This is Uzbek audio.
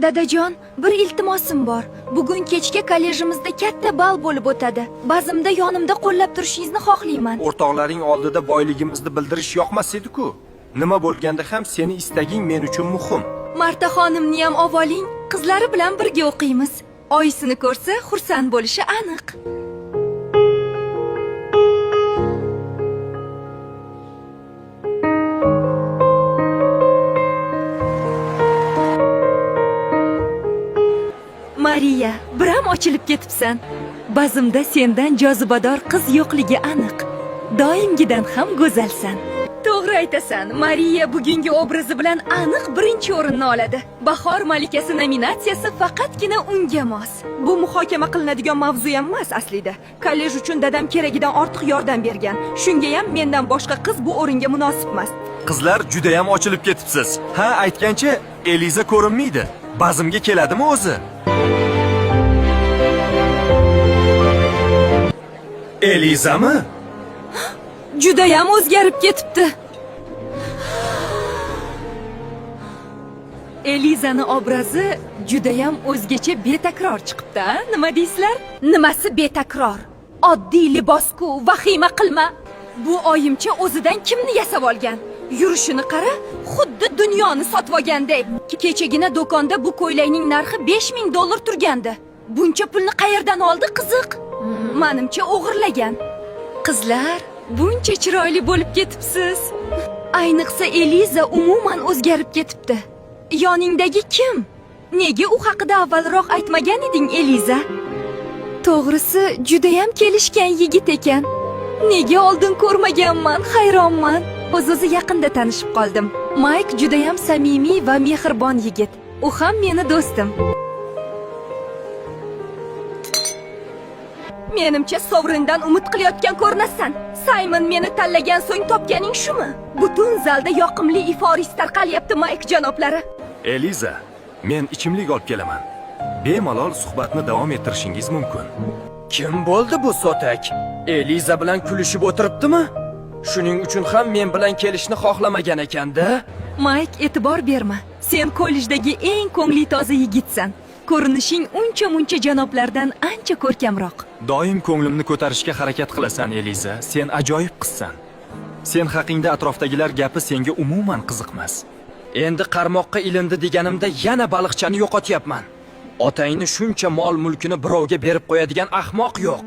Dadajon, bir iltimosim bor. Bugun kechga kollejimizda katta bal bo'lib o'tadi. Bazmda yonimda qo'llab turishingizni xohlayman. O'rtoqlaring oldida boyligimizni bildirish yoqmas edi-ku. Nima bo'lganda ham seni istaging men uchun muhim. Marta xonimni ham ovoling, qizlari bilan birga o'qiymiz. Oyisini ko'rsa xursand bo'lishi aniq. Mariya, biram ochilib ketibsan. Bazmda sendan jozibador qiz yo'qligi aniq. Doimgidan ham go'zalsan. To'g'ri aytasan, Mariya bugungi obrazi bilan aniq birinchi o'rinni oladi. Bahor malikasi nominatsiyasi faqatgina unga mos. Bu muhokama qilinadigan mavzu ham emas aslida. Kollej uchun dadam keragidan ortiq yordam bergan. Shungayam mendan boshqa qiz bu o'ringa munosib emas. Qizlar judayam ochilib ketibsiz. Ha, aytgancha Eliza ko'rinmaydi. Bazmga keladimi o'zi? Elizami? Judayam o'zgarib ketibdi. Elizani obrazi judayam o'zgacha betakror chiqibdi, a? Nima deysizlar? Nimasi betakror? Oddiy libos-ku, vahima qilma. Bu oyimcha o'zidan kimni yasab olgan? Yurishini qara, xuddi dunyoni sotib olganday. Kechagina do'konda bu ko'ylakning narxi 5000 dollar turgandi. Buncha pulni qayerdan oldi qiziq? Manimcha o'g'irlagan. Qizlar, buncha chiroyli bo'lib ketibsiz. Ayniqsa Eliza umuman o'zgarib ketibdi. Yoningdagi kim? Nega u haqida avvalroq aytmagan eding, Eliza? To'g'risi, judayam kelishgan yigit ekan. Nega oldin ko'rmaganman, hayronman. O'z-o'zi yaqinda tanishib qoldim. Mayk judayam samimiy va mehribon yigit. U ham meni do'stim. Menimcha sovrindan umid qilayotgan ko'rinasan. Simon meni tanlagan so'ng topganing shumi? Butun zalda yoqimli iforis tarqalyapti Mayk janoblari. Eliza, men ichimlik olib kelaman. Bemalol suhbatni davom ettirishingiz mumkin. Kim bo'ldi bu sotak? Eliza bilan kulishib o'tiribdimi? Shuning uchun ham men bilan kelishni xohlamagan ekanda. Mayk, e'tibor berma. Sen kollejdagi eng ko'ngli toza yigitsan. Ko'rinishing uncha-muncha janoblardan ancha ko'rkamroq. Doim ko'nglimni ko'tarishga harakat qilasan, Eliza. Sen ajoyib qizsan. Sen haqingda atrofdagilar gapi senga umuman qiziqmas. Endi qarmoqqa ilindi deganimda yana baliqchani yo'qotyapman. Otangni shuncha mol-mulkini birovga berib qo'yadigan ahmoq yo'q.